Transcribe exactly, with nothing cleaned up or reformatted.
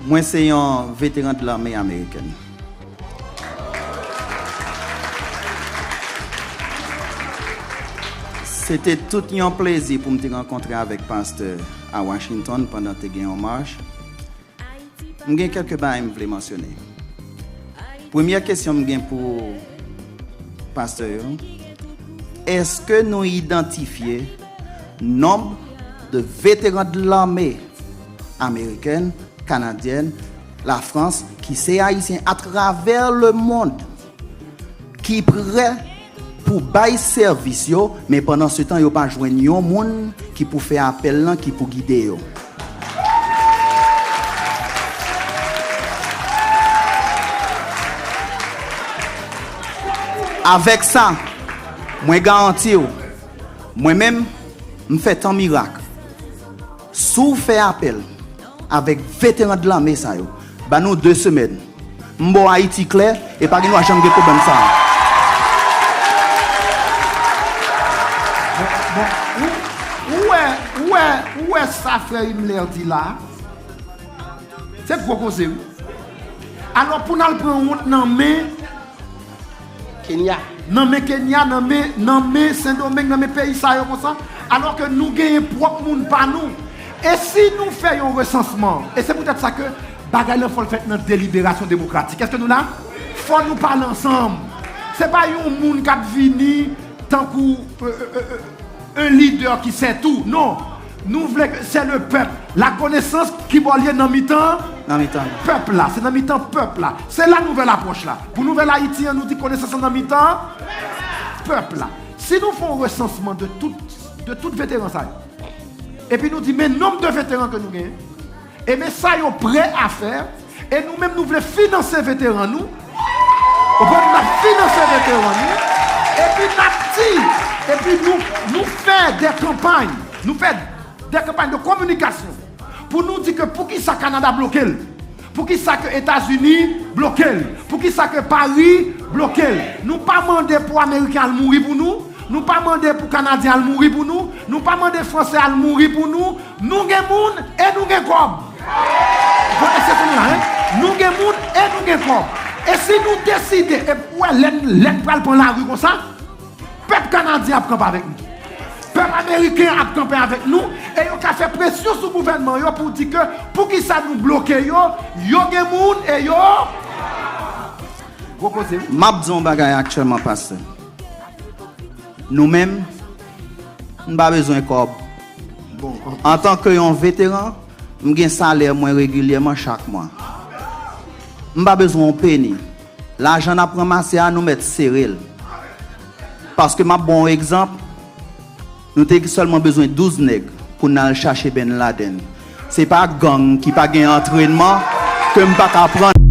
Mwen se yon veteran de lame amerikèn. Se te tout yon plezi pou m te rankontre avèk pastè a Washington pandan te gen yon mach. M gen kèlke bagay m vle mansyone. Premyè kesyon m gen pou pastè yo, èske nou idantifye nonb de veteran de lame amerikèn, kanadyèn, Lafrans, ki se Ayisyen atravè lemonn, ki prè pou bay sèvis yo, men pandan se tan, yo pa jwenn yon moun ki pou fè apèl lan, ki pou gide yo. Avèk sa, mwen garanti w, mwen menm, m fè tan mirak. Si w fè apèl avèk veteran de lame sa yo, ba nou de semèn. M ba w Ayiti klè, e pa gen dwa janm gen pwoblèm sa a. Bon, bon, ou, ou wè, ou wè, ou wè sa frè Himmler di la a? Se gwo koze, wi. Alò, pou n al pran wont nan men Kenya. Nan men Kenya, nan men, nan men Sendomeng, nan men peyi sa yo konsa, alò ke nou genyen pwòp moun pa nou. E si nou fè yon resansman, e se poutèt sa ke bagay lan fò l fèt nan deliberasyon demokratik. Èske nou la? Fò nou pale ansanm. Se pa yon moun k ap vini tankou, euh, euh, euh, euh, un leader qui sait tout. Non. Nou vle ke c'est le peuple. La connaissance ki bò l ye nan mitan Nan mitan. Pèp la. Se nan mitan pèp la. Se la nouvèl apwòch la. Pou nouvèl Ayiti an, nou di konesans lan nan mitan pèp la. Si nou fè yon resansman de tout, de tout veteran sa yo, epi nou di, men nonb de veteran ke nou genyen, e men sa yo prè a fè, e nou menm nou vle finanse veteran nou. Ou konprann? N ap finanse veteran nou. Epi n ap di, epi nou, nou fè de kanpay, nou fè de kanpay de kominikasyon pou nou di ke poukisa Kanada bloke l, poukisa ke Etazini bloke l, poukisa ke Pari bloke l. Nou pa mande pou Ameriken al mouri pou nou, nou pa mande pou Kanadyen al mouri pou nou, nou pa mande Fransè al mouri pou nou. Nou gen moun e nou gen kòb. Bon, èske se nou la, en? Nou gen moun e nou gen kòb. E si nou deside, e ou wè, lè n, lè n pral pran lari konsa, pèp kanadyen ap kanpe avèk nou. Pèp ameriken ap kanpe avèk nou, e yo ka fè presyon sou gouvènman yo pou di ke poukisa nou bloke yo, yo gen moun e yo. Gwo koze, wi. M ap di yon bagay aktyèlman, pastè. Nou menm, n pa bezwen kòb. Bon, antanke yon veteran, m gen salè mwen regilyèman chak mwa. M pa bezwen yon peni. Lajan n ap ranmase a, nou mèt sere l. Paske m ap ba w yon egzanp, nou te sèlman bezwen douz nèg pou n al chache Bin Laden. Se pa gang ki pa gen antrènman ke m pa ka pran.